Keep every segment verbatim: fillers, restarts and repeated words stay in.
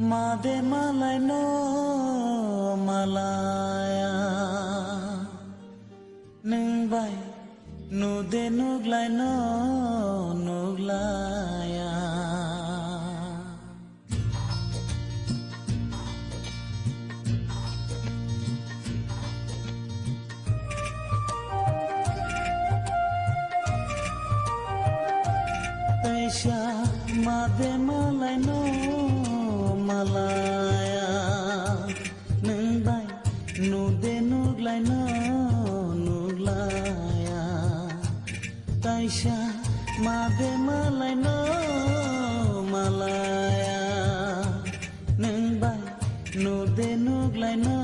Made malai no malaya, nwng bai nude nuglai no nuglaya. Teisa made malai no malaya, nwng bai nude nuglai no nuglaya. Teisa made malai no malaya, nwng bai nude nuglai no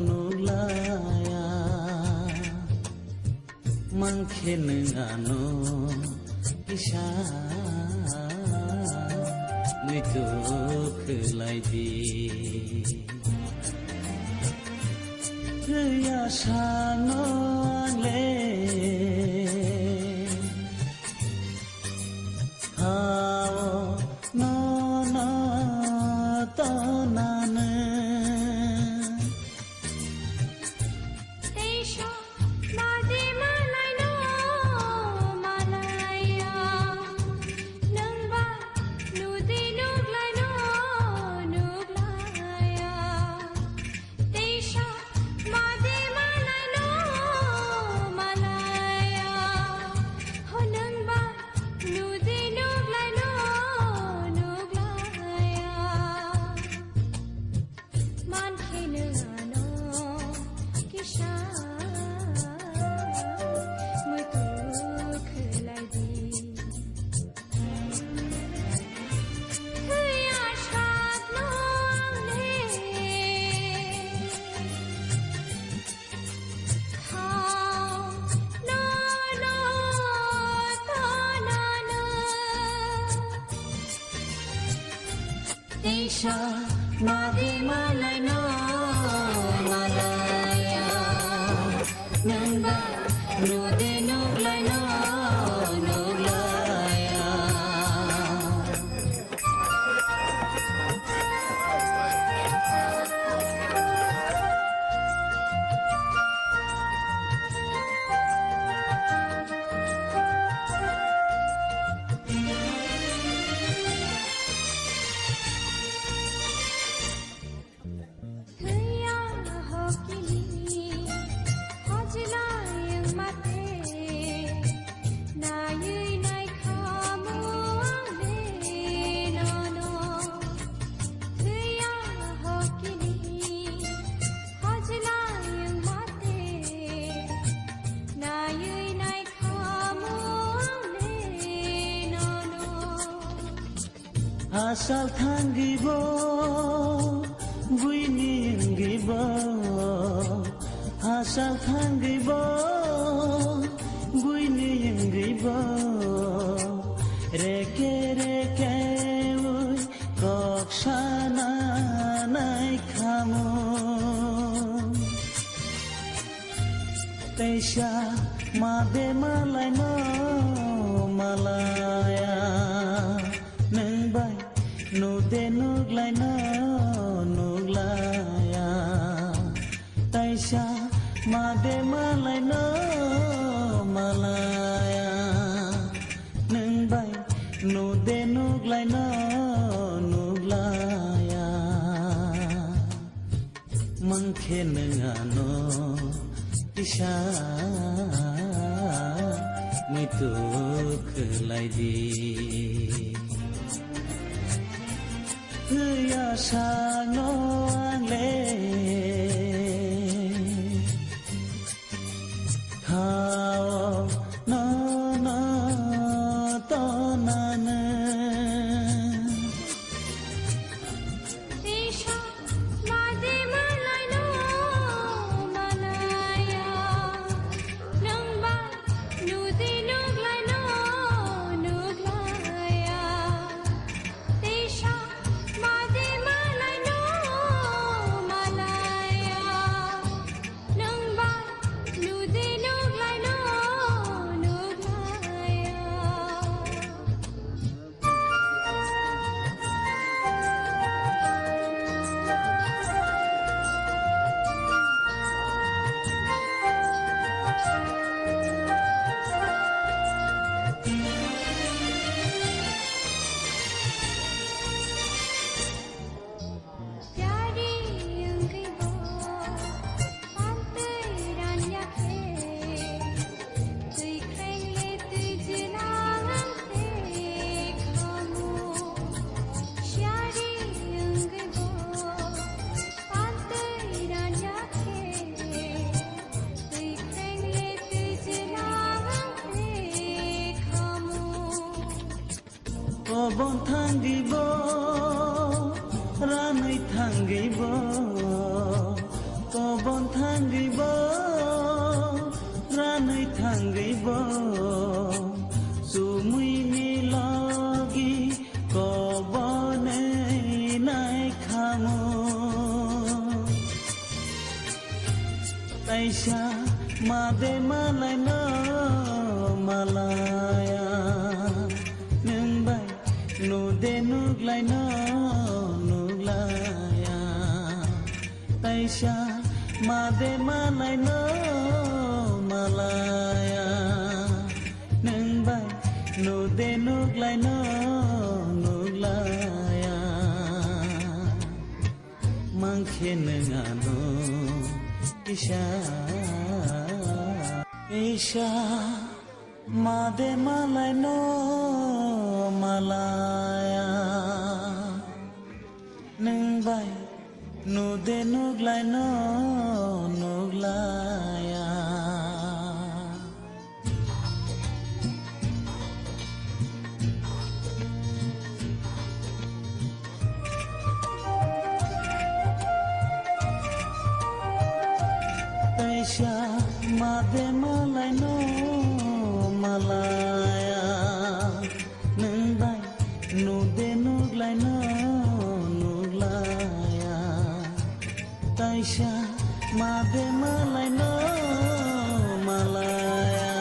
nuglaya. Mankhe nwng ano kisa muitu khlai di. Kya sano ang le hao no no to nanu. Teisa made malai no malaya, nwng ba nude nuglai no nuglaya. Teisa made malai no malaya, ho nwng ba nude nuglai no nuglaya. Mankhe nwng ano kisa muitu khlai di. Thwiya sakno ang le hao no no to nanu. Teisa made malai no malaya, nwng ba nude nuglai no nuglaya. Thwiya hokini hojlai mate, naiwi naikhamu ang le nono. Thwiya hokini hojlai mate, naiwi naikhamu ang le nono. Asal thangwi bo, buini wngwi bo. Asal thangwi bo, buini wngwi bo. Reke reke ui kok sana naikhamu. Teisa made malai no malaya, nwng bai nude nuglai no nuglaya. Teisa made malai no malaya, nwng bai nude nuglai no nuglaya. Mankhe nwng ano kisa muitu khlai di. Kya sano ang le hao no no to nanu. Teisa made malai no malaya, nwng ba nude nuglai no nuglaya. Teisa made malai no Kobon thangwi bo, ranwi thangwi bo, kobon thangwi bo, ranwi thangwi bo, sumui ni logi kobonwi nai khamu. Taisa made malaino malaya, nwng bai nude nuglaino nuglaya. Taisa made malaino malaya, nwng bai nude nuglaino nuglaya. Mangkhe nwng ano kisa, kisa made malaino malaya, nwng bai nude nuglaino nuglaya. Taisa made malaino malaya, nwng bai nude nuglaino nuglaya. Taisa made malaino malaya,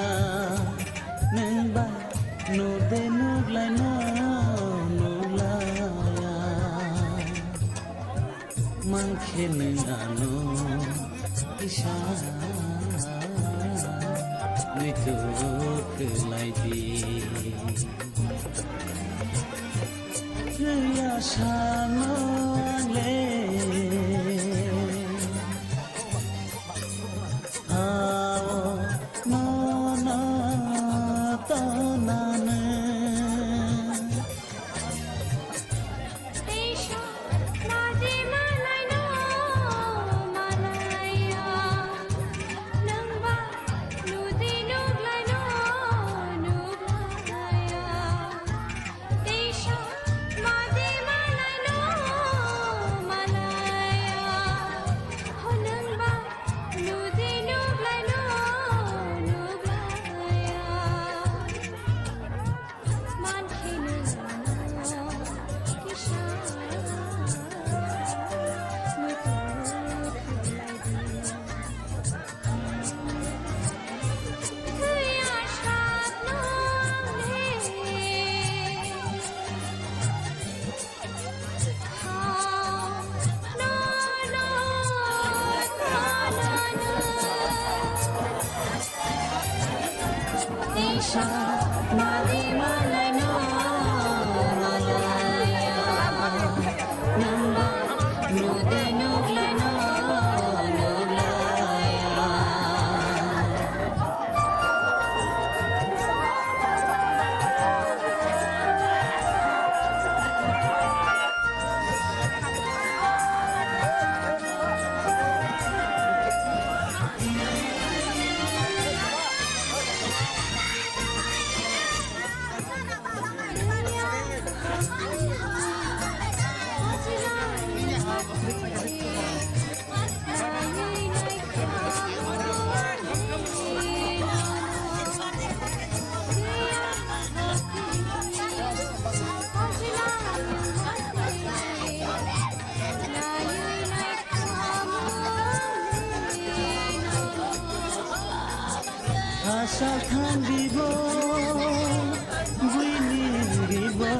nwng bai nude nuglaino nuglaya. Mangkhe nwng ano kisa muitu khlai di. Thwiya sano le hao nono tonanw. Asal thang bibo, buini bibo.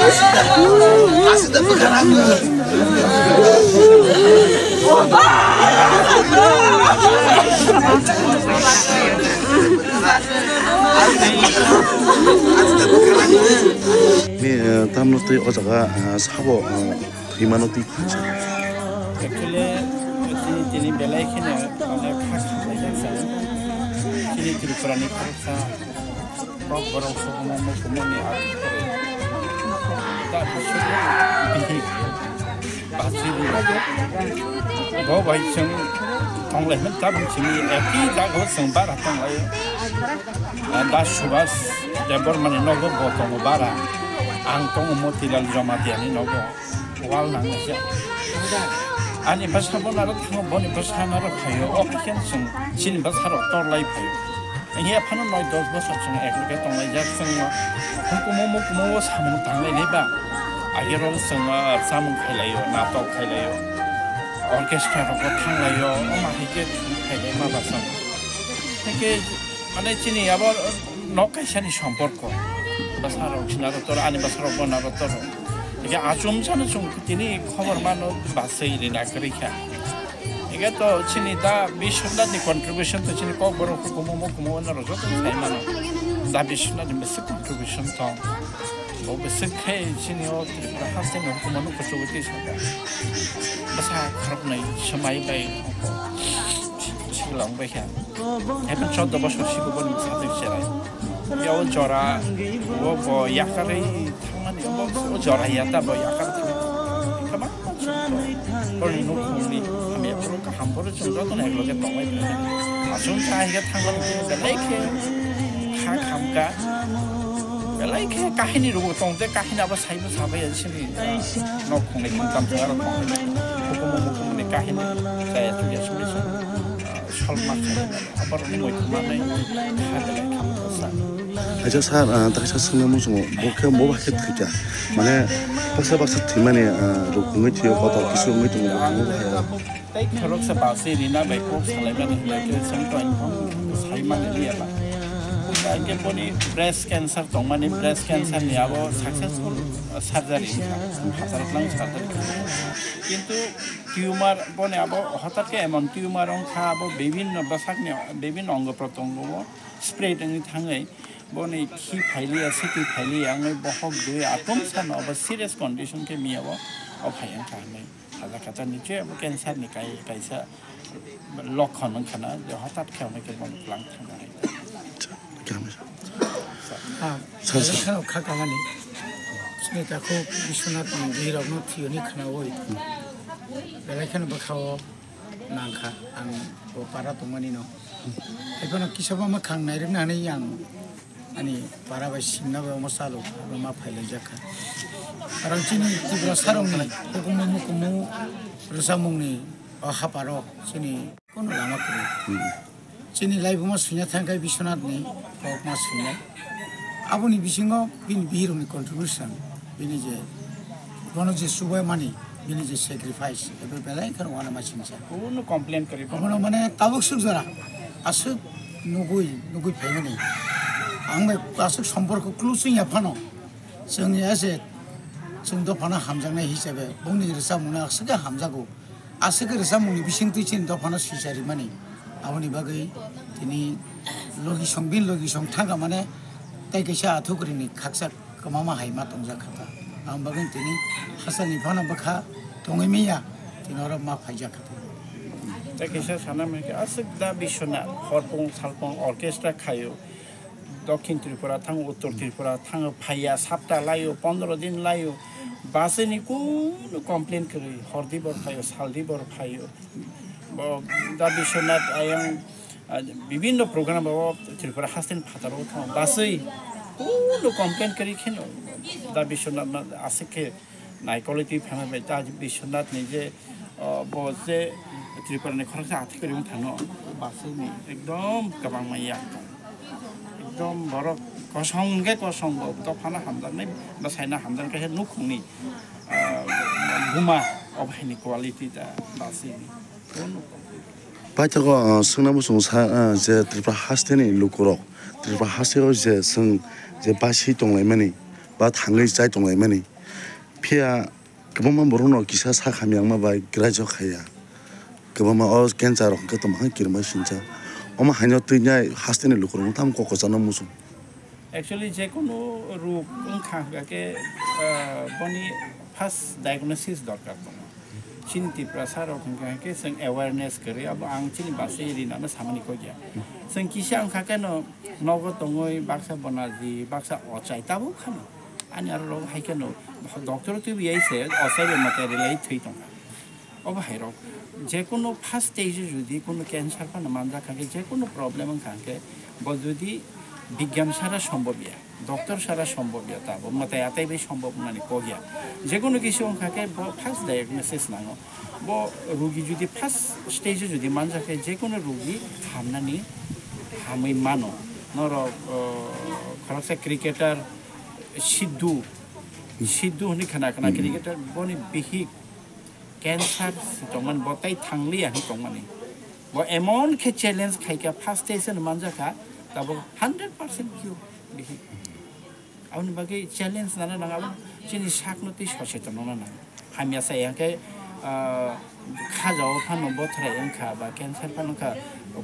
Ni, eh, tamno twi o jaga, eh, sabo, eh, thwimano twi kha. Actually, tini, tini belai kheno, mane, kha khamlaijak chang. Chini Tripura ni khoroksa kok borok hukumu mukumuni abo ta bihik. Bachwi bo bai chwng tonglaimani tabuk simi eki jago chwng bara tonglaio. Da Subhas Debbarmani nogo bo tongo bara. Ang tongo Motilal Jamatiani nogo wal nanglaijak. Ani bwsa bo naro thango, boni bwsa naro phaio. O khe chwng chini bwsarok torlai phaio. Hiya phano noi dos bosor chwng ekloge tonglaijak, chwng hukumu mukumu o samung tanglainai ba. Agero chwng, ah, chamung khailaio, natok khailaio, orchestra rogo thanglaio, o ma hai khe khailai ma ba chwng. Hai khe mane chini abo nok kaisa ni somporko. Bwsarok sinaro toro, ani bwsarok bo naro toro. Hai khe achomsa no chwng tini khobor mano bachwi rina kwrwi kha. Ege to chini da Biswanath ni contribution to chini kok borok hukumu mukumu no rojak sai mano. Da Biswanath ni bisi contribution tong. Bo bisi khe chini o Tripura haste ni hukumu no kuchugo twi saka. Bwsa khoroknwi swmai bai silang bai kha. Haikhe choddo bosor sigo boni bwsajwk cherai. Yao jora bo bo yakarwi thangmani bo o jora ya ta bo yakar thang. Kwbangma chwng borokni nukhungni hamya borok kaham borok chwng jotono ekloge tongbai thangmani. Aswk kha hai khe thangmani belai khe kha khamkha. Belai khe kahini rwgo tong je kahini abo saibo sabai ya sini, ah, nok khungnai khungtam chwng aro tongbai. Hukumu mukumuni kahini chaya chukya sumui chwng, ah, solma khaimani. Aborokni moi thangmani kha belai khamkha sa. Acha sir, ah, taksa swngna muchungo, bo khe, bo ba khe thwikha. Mane, baksa baksa thwimani, ah, rukungwi thwiyo, kotor kisu wngwi tongo, bo khe bo khe. Tei khoroksa bachwi rina bai kok salaimani hinwi khe chwng to inform saimani liya ba. Hwnkhe boni breast cancer tongmani, breast cancer ni abo successful, ah, surgery wngkha, hajar lang surgery kha. Kintu tumor boni abo hotat khe emon tumor wngkha, abo bibhinno bwsakni bibhinno ongo protongo spread wngwi thangwi boni khi phailiya, swtwi phailiya wngwi bohok dui atom sano abo serious condition khe miya o, o phai wngkha hinwi. Haja kata ni che abo cancer ni kai-, kaisa lokhon wngkha na, je hotat khe hwnwi khe bono twlang thangna hai. Ah, sir, sir. Belai kheno kha kamani. Chini takhuk Biswanath ni bihirokno thiyoni khnaui. Belai kheno bwkhao nangkha ang bo para tongmani no. Haiphano kisa bo mwkhang nairwkna hinwi ang ani para bai simna bai omo chalo abo ma phailaijak kha. Karon chini Tiprasarokni hukumu mukumu rwchapmungni o haparo chini kono lama kwrwi. Hmm. Chini laibuma swina thangkha Biswanathni kokma swinai. Aboni bisingo bini bihirokni contribution, bini je bono je chubaimani, bini je sacrifice, ebo belai kheno uanama singsa. Kuno complain kwrwi. Abono mane tabuk suk jora aswk nugui, nugui phaimani. Ang bai aswk somporko close wngya phano, chwng ya se, chwng dophano hamjaknai hisabe, bongni rwchapmungno aswk khe hamjago. Aswk khe rwchapmungni bisingtwi chini dophano swicha rimani. Aboni bagwi tini logisong, bini logisong thangkha mane tei kaisa athukurini khaksa kwmama hai ma tongjak kha ta. Aboni bagwi tini hasteni phano bwkha tongwi manya, tini oro ma phaijak kha ta. Tei kaisa sana hwnkhe aswk da Biswanath horpung salpung orchestra khaio. Dokhin Tripura thango, Uttor Tripura thango, phaiya, sapta laio, pondro din laio, bachwini kunu complain kwrwi, hordi bor phaio, saldi bor phaio. Bo Da Biswanath ayang, ah, bibinno program o Tripura hasteni phataro thango, bachwi kunu complain kwrwi kheno Da Biswanath no aswk khe naikolwi twi phaima bai ta Biswanath ni je, o, bo je Tripura ni khoroksa athik kwrwi wng thangno, bachwini ekdom kwbangma yak tong. Ekdom borok kosong hwnkhe kosong bo dophano hamjaknai, bwsaino hamjaknai khe nukhungni, ah, buma o bahini quality da bachwini. Paithago, ah, swngna muchungo sa, ah, je Tripura hasteni lukurok, Tripura hasteo je chwng je basi tonglaimani, ba thangwi chai tonglaimani, Phiya kwbangma borokno kisa sak hamya wngma bai graijak khaiya. Kwbangma o cancer rok hwnkhe tongma khe kirima sincha. Omo haino twi nai hasteni lukurokno tamo kok kwchangno muchung. Actually, je kunu ruk wngkha hwnkha khe, ah, boni first diagnosis dorkar tongo. Chini Tiprasa rok hwnkha khe chwng awareness kwrwi, abo ang chini basi rinano samani kok ya. Chwng kisa wngkha khe no nogo tongwi baksa bonaji, baksa ochai tabuk khano. Ani aro rok hai kheno doctor twi biyai se ochai bo mate rilai thwi tongkha. Obo hai rok je kunu first stage o jodi kunu cancer phano manjak kha khe, je kunu problem wngkha khe, bo jodi bigyan sara sombhob ya, doctor sara sombhob ya, ta bo mwtai atai bai sombhob wngnani kok ya. Je kunu kisu wngkha khe bo first diagnosis nango. Bo rugi jodi first stage o jodi manjak khe, je kunu rugi hamnani hamwi mano. Norok, o, khoroksa cricketer Sidhu, Sidhu hwnwi khna khna, hmm, cricketer boni bihik cancer si tongmani, bo tai thangliya hwnwi tongmani. Bo emon khe challenge khaikha, first stage no manjakha, tabuk hundred percent cure bihik. Aboni bagwi challenge nana nang, abo chini sakno twi soseton wngna nang. Hamya sa yang khe, ah, khajao phano bothrai wngkha ba cancer phano wngkha,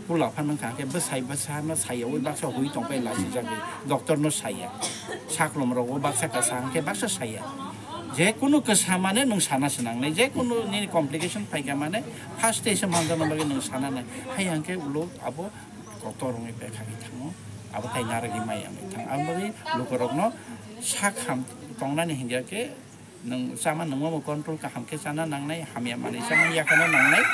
pula phano wngkha, hwnkhe bwsai bwsa no saiyawi baksa hui tongpai lasijagwi, doctor no saiya. Saklom rogo baksa kasa hwnkhe baksa saiya. Je kunu kwsa mane nwng sana se nangnai, je kunu nini complication phaikha mane first stage o manjakna bagwi nwng sana nai. Hai hwnkhe ulo abo kotor wngwi bwkha khe thango, abo tai narwgwi maya wngwi thango. Aboni bagwi lukurokno sak ham tongnani hinkhe khe nwng chama nungma bo control kaham khe chana nangnai, hamya manwi chama yakhana nangnai,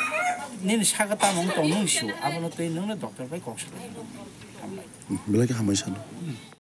nini sago tamo wng tong nung sio, abono twi nwngno doctor bai kok salai. Hambai. Belai khe hambai sano.